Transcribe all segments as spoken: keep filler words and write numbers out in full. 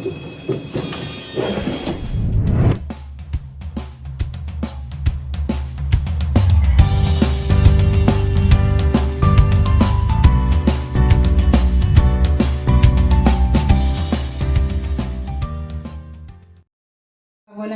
Wele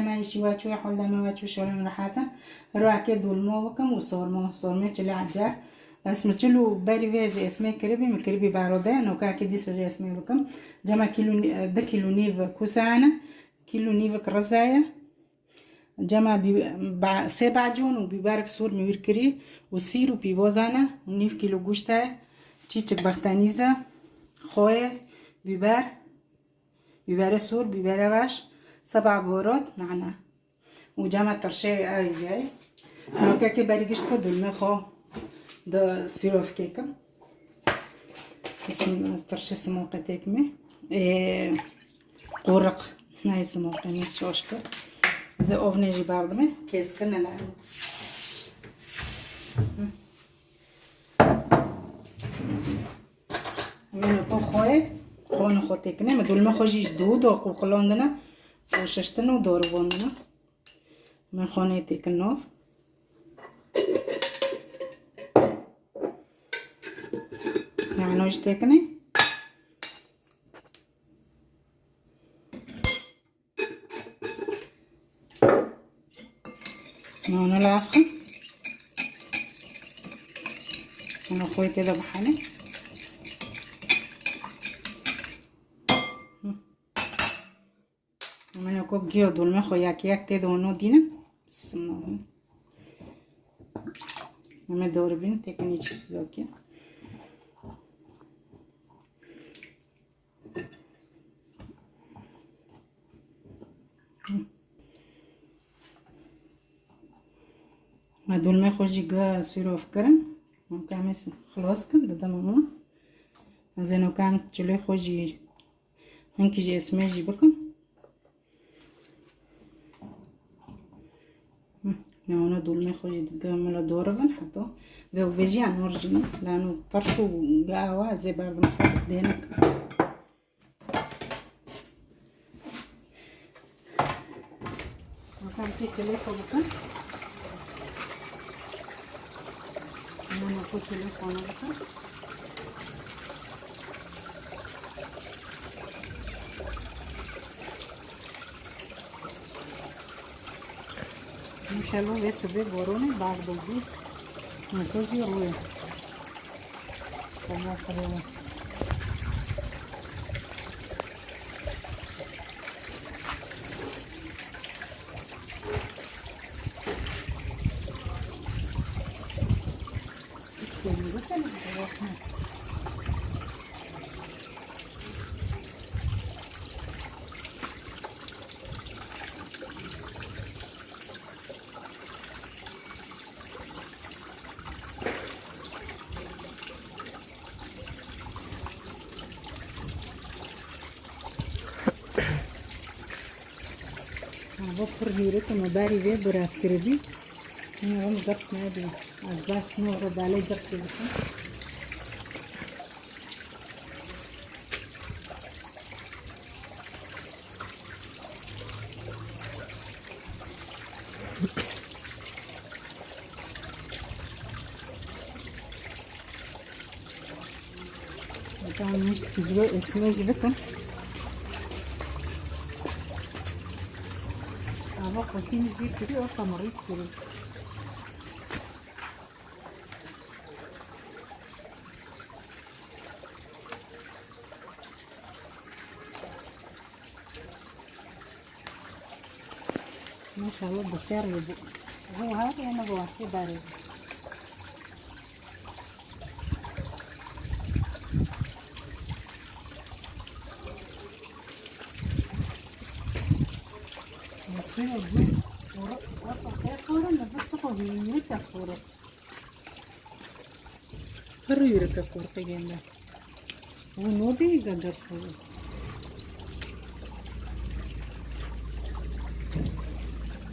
me îşî we çûye, hole me we çû, şole min rehat e. Rokê dolmo bikim û sormo, sormê çile ecer. Ez mi çil û berî vê ji esmê kiribî, mi kiribî barode, nokakê dîso ji esmê bikim. Cema kîlo nî-, di kîlo nîv kusa hene, kîlo nîvik rize ye. Cema bî-, ba-, sê bacon û bîberek sor mi wir kirî û sîr û pîvoza ne û nîv kîlo goşt e, çîçik bextenîze, xoyê, bîber, bîberê sor, bîberê reş, seba borot, nane. Û cema tirşê ew jî. Nokekê berî gişt ku dulmê xwe di sîrofkê kim. Sim-, tirşê simoqê têkimê. Ê, qoriq. Nayê simoqê min şoş kir. Zê ovnê jî berdimê. Kêskirine ne. Min ko xwe, xonê xwe têkine. Me dulme xwe jî ji dû do qoqilandine. Û şiştin û dorivandine. Me xonê têkin nov. Nano jî têkine. Nano laf xwe. Nano xwe tê de bihane. Min ku giyo dolmê xwe yek yek tê de hûn dînin. Bismillah. Em ê dor bin, têkin îçî sizokê. Me dolmê xwe jî ga sîrof kirin. Em ka em ê xilas kin, didime wan. Ez ê nokan çilê xwe jî hinkî jî esmê jî bikim. Hı, ne ona dolmê xwe jî dike mila dore bin heta ve û vejî anor jî ne. Lano tirş û gawa zê berdim ser dênik. Bakalım ki kele kovuka. Hemen o kele kovuka. Înşallah vê sibê boronê bar bibî. Mesajî rûyê. Tamam, tamam. Ava pir hîret û me berî vê bi revkiribî. Hûn rom girs nebî. Ez bes no ro belê girs dikim. Tamam, işte, güzel esmeye gibi. Ama koşun bir sürü o kamarı istiyorum. Maşallah, bi ser ve bu. Bu her yana bu, bu bari. Nasıl bu? Ora, ora, ora, ora, ne bu, bu, bu, ne bu, ora. Her yürü de korku geldi. Bu ne değil de ders kalıyor.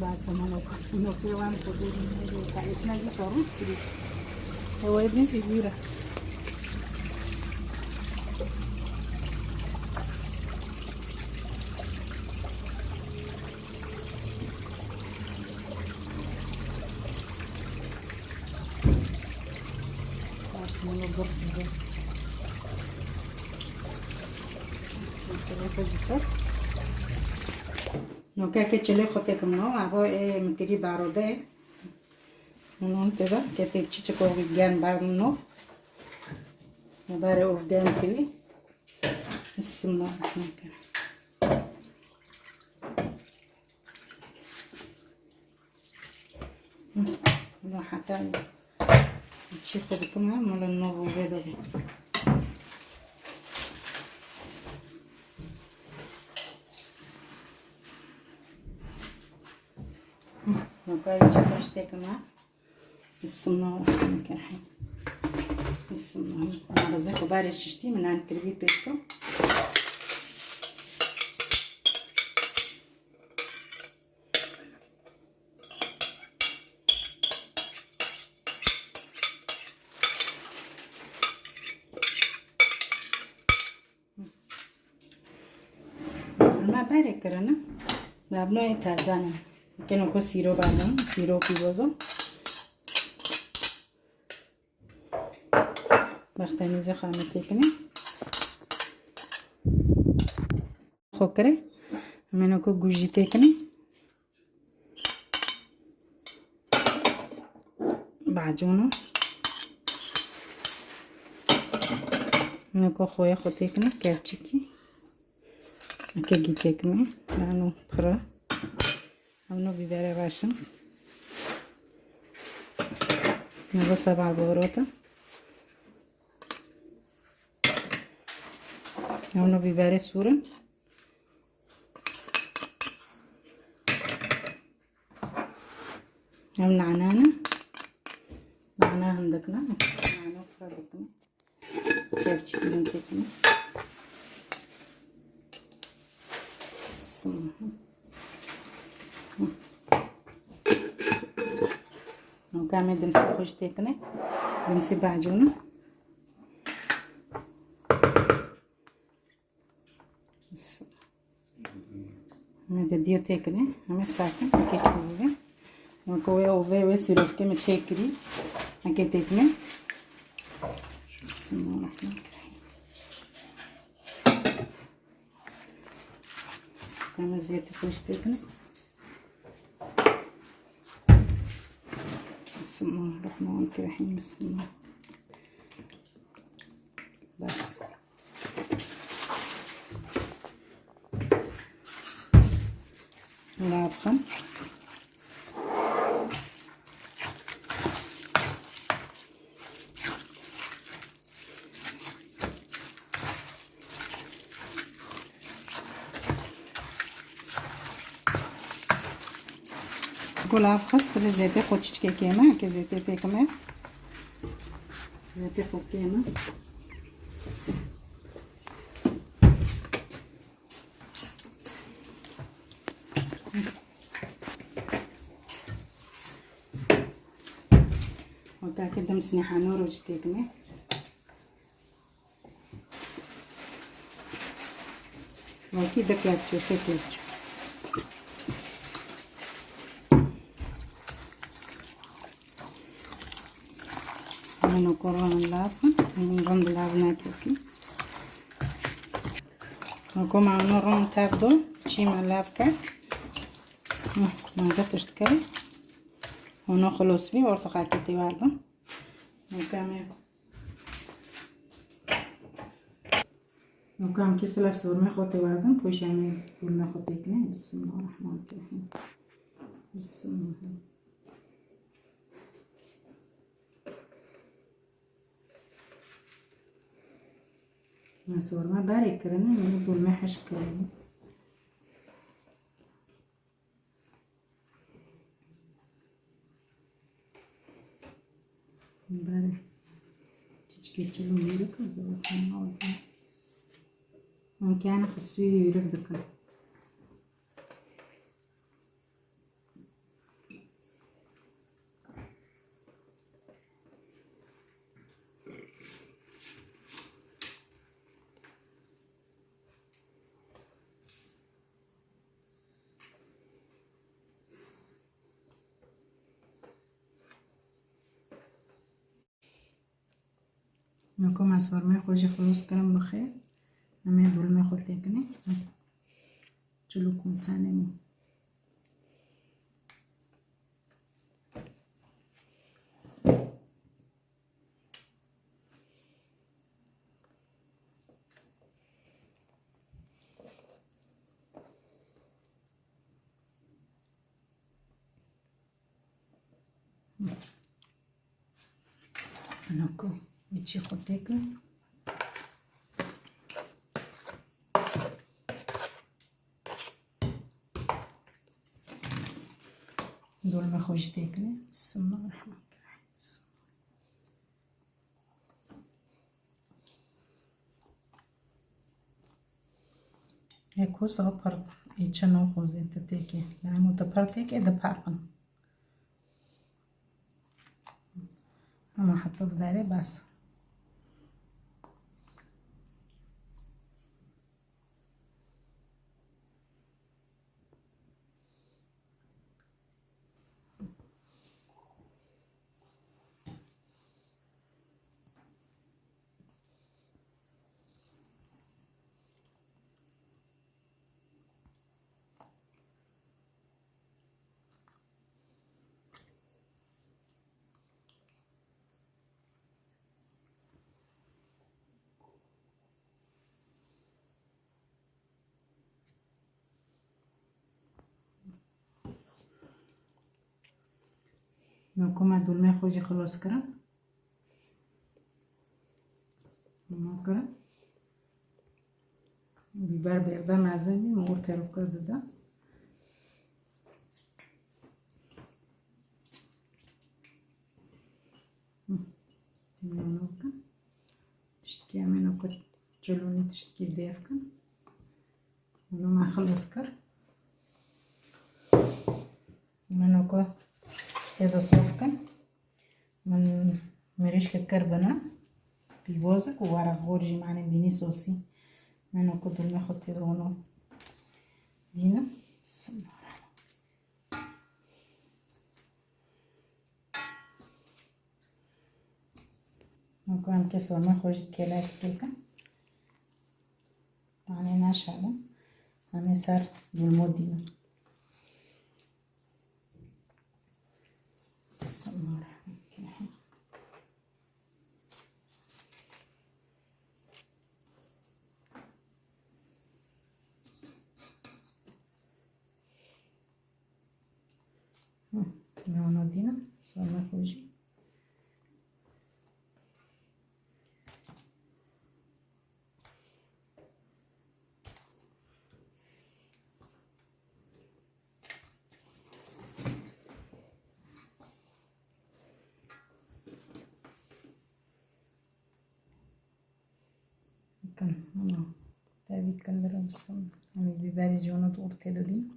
Bas, aman o, no pê wan xwe dê, ka esna jî sarût kirî. Ew ê bin jî bîra. Noke ke çilê xwe têkim no, evo ê min kirî barode. Hûn tê de ke tê çiçik o gen ber min no. Barê ov gen kirî. Bismillahirrahmanirrahîm. Wala heta çi xwe dikim, mala nov û vê de bû. Noka çi xweş têkime. Bismillahirrahmanirrahîm. Bismillah. Arezê xwe barê şiştî, min an kirî pêşto. Hûrma berê kirine. Labnoyê taze ne. Keno ku sîro berdin, sîro pîrozo. Bextenîzê xwe me têkine. Xwe kire. Em ê ku gûjî têkine. Bacûno. Em ê ku xoyê xwe têkine, kevçikî. Eke gî têkine. Nano pira. Em no bîberê reşin. Em no seba borota. Em no bîberê sûr in. Em nana ne. Nana hindik ne. Nana pira dikin. Kevçik min têkine. Bismillah. Noka me dimsî xweş têkine. Dimsî bacûne. Bismillah. Em ê diyo têkine, em ê sakin, eke çû bibe. Weke wê ovê wê sîrofkê min çêkirî, eke têkine. Bismillahirrahmanirrahîm. Em ê zêtî xweş têkine. Bismillahirrahmanirrahîm. Bismillah. Bes. Lav xin. Ku lav xist, divê zêtê xwe çiçkê kêm e, eke zêtê pêkim e. Zêtê xwe kêm e. Weke ke dim sinê heno rojî têkine. Wekî di kepçe, sê kepçe. Hûn ku rind lav kin, hûn rind lav nekirkî. Hûn ku ma hûn rind tev do, çî me lav kir. Hûn, hûn de tişt kir. Hûn xulosî ortaxakî tê werdin. Hûn kemê. Hûn kemkî silav sormê xwe tê werdin, poşemê dolmê xwe têkine. Bismillahirrahmanirrahîm. Bismillah. Me sorma berê kirine, me dolmê hişk kirine. Berê. Çiçkê çilo yûrik, zor hema oldu. Hûn kene xisûyê yûrik dikin. Ku me sarmê xwe jî xilos kirin bi xêr. Em ê dolmê xwe têkinê. Çil û komtanê min. Ana ku içî xwe têkin. Dolma xwe jî têkinê. Bismillahirrahmanirrahim. Ê ku sa pir ê çi naxwazê tu têkê. Li hemû tu pir têkê dipeqin. Hema heta bi derê bes. Nokuma dolmê xwe jî xilos kirin. Nima kirin? Bîber bêrde mezin bî, min ortê xwe dida. Hı. Nano bikin. Tiştkî em ê nokut çilûnî tiştkî dêv kin. Û me xilas kir. Me noku tê de sof kin. Min mirîşkek kir bina pîvozek û werek xor jî, manê bînî sosî. Min ku dulmê xwe tê de hûno dînim. Bismillah. Noku em kes orme xwe jî kêlek têkin. Tanê neşelin. Em ê ser dulmo dînin. Bismillahirrahmanirrahim. Hı, me wana dîna, sona xwe jî. Bakın, ana, tevî kundira bisin. Hani biberi jî ona da ortaya da dîn.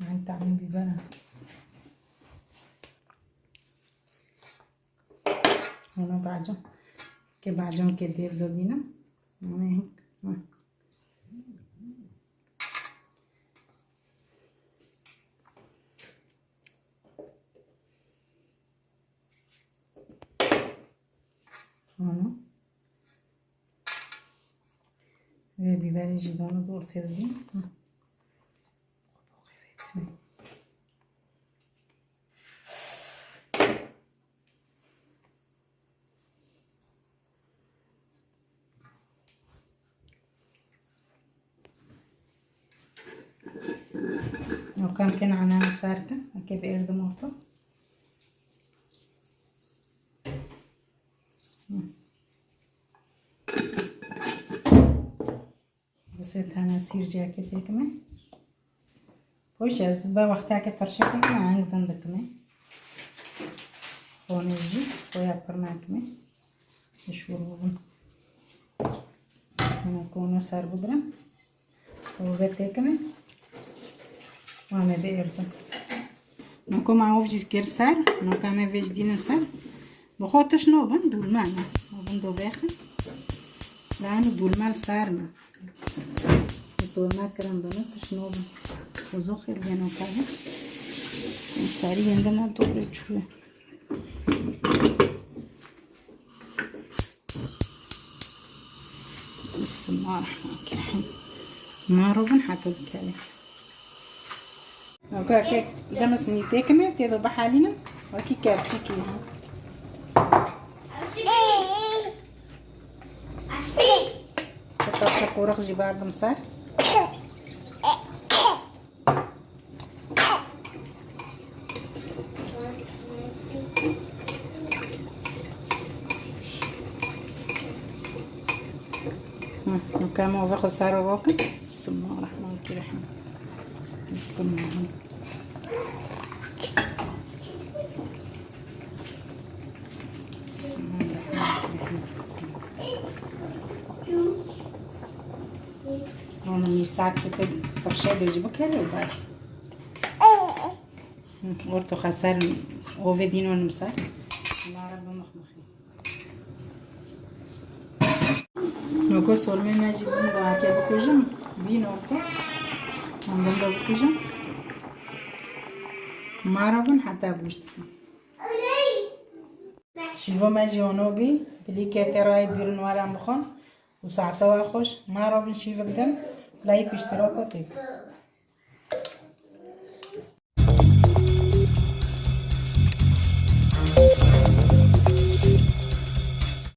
Hani tamî bibera. Ona bacım. Ke bacım ke dev da dînim. Hani, hı. Tamam. Ve biberi jî dana da ortaya dîn. Hı. Noka em kên ana sar kin, eke bi êrdim orto. Hı. Di sê tane sîrciyekê têkime. Xweş ez be wexteke tirşikê kime, eng din dikime. Xonê jî xoya pir nakime. Şûr bûbin. Hûn kono ser bigrin. Û ve têkime. Ame de êrdim. Noko ma ov jî kir ser. Noka me vê jî dînin ser. Bi xwe tiş nobin, dûlme ne. Nobin do bêxin. Lan dûlme li ser ne. Zorna kirin bine, tiş nobin. Xwe zor xêr bêno kare. Serî yende ne doğru çûye. Bismillahirrahmanirrahim. Maro bin heta dikele. Oka ke demis nîtêkime, tê do bihalînim. Wekî kevçikî ha. Heta qurix jî bardim ser. Hı, mukama ve xwe ser ve bakın. Bismillahirrahmanirrahim. Bismillah. Bismillahirrahmanirrahim. Onu müsaade et, tirşe de jî bikere û bes. Hı, orto xeser ovê dîn onu müsaade. Nara bimixmixî. Noko sormê me jî bin de hatiye bikujim. Bîn orto. Em bin de bikujim. Mara bin heta goşt. Şîvo me jî ono bî. Dilî ke tê rayê bîrin waran bixwin. Û saete wa xweş. Mara bin şîvik din. Layîk û îştiraka tê.